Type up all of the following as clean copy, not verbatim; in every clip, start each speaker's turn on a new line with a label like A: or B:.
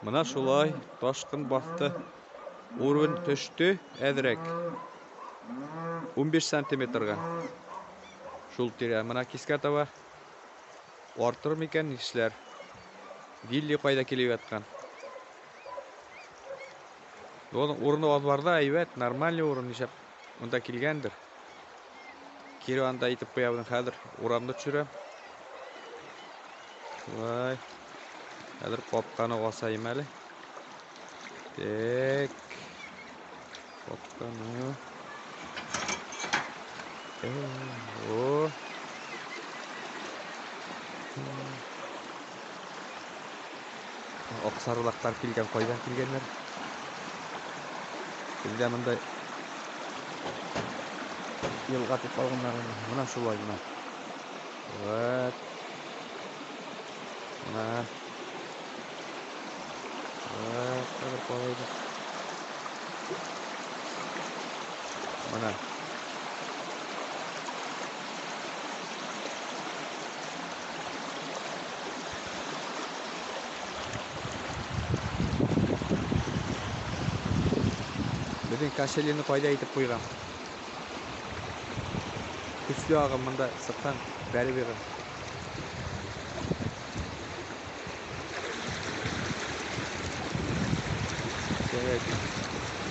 A: Мына шулай ташҡын баҫты. Уровень төштө әҙерәк. 15 сантиметрға. Шул тирә. Мына кискә таба артыр микән, нишләр? Вилли ҡайҙа килеп ятҡан? Уның урыны аҙбарҙа әйбәт, нормальный урын, нишләп унда килгәндер. Кире анда итеп ҡуябыҙ хәҙер, урамды төшөрәм. Шулай. Хәҙер ҡапҡаны асайым әле. Так. Ҡапҡаны. О. Аҡсарлаҡтар килгән, ҡайҙан килгәндәр? Беҙҙә мындай йылға тип алғандар. Мына шулай мына. Вот. Мына. Вот, хәҙер ҡалайбыҙ. Мына. Беҙҙең кошелины ҡайҙа итеп ҡуйған? Көслө ағым мында сыҡһаң, бәреп йыға.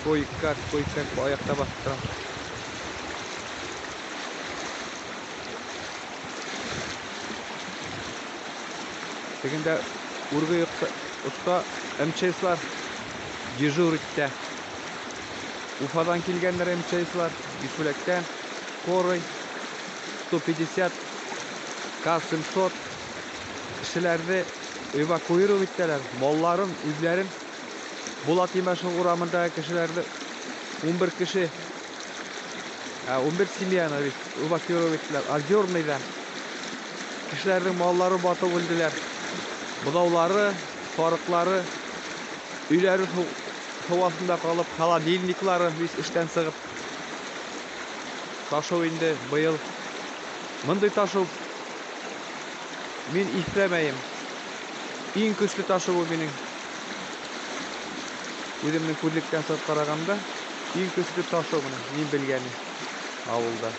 A: Кой-как, кой-как аяҡта баҫып торам. Тегендә үрге оста МЧСлар дежур итә. Уфадан килгәндәр МЧСлар, Бишбүләктән, скорый, 150, К-700 кешеләрҙе эвакуировать итәләр, малларын, үҙләрен. Булат Имашев урамындағы кешеләрҙе 11 кеше, 11 семьяны эвакуировать иттеләр. Озерныйҙан кешеләрҙең маллары батып үлделәр. Быҙаулары, һарыҡлары, өйләре һыу аҫтында ҡалып, холодильниклары весь эштән сығып. Ташыу инде быйыл. Мындай ташыу мин иҫләмәйем. Иң көслө ташыу бу минең. Үҙемдең күҙлектән сығып ҡарағанда, иң көслө ташыу бына мин белгәне ауылда.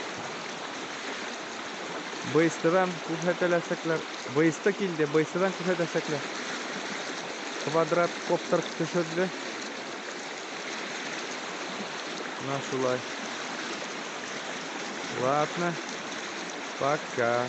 A: БСТ-дан күрһәтәләсәкләр. БСТ килде, БСТ-дан күрһәтәсәкләр. Квадроткоптер төшөрҙө. Мына шулай. Ладно, пока.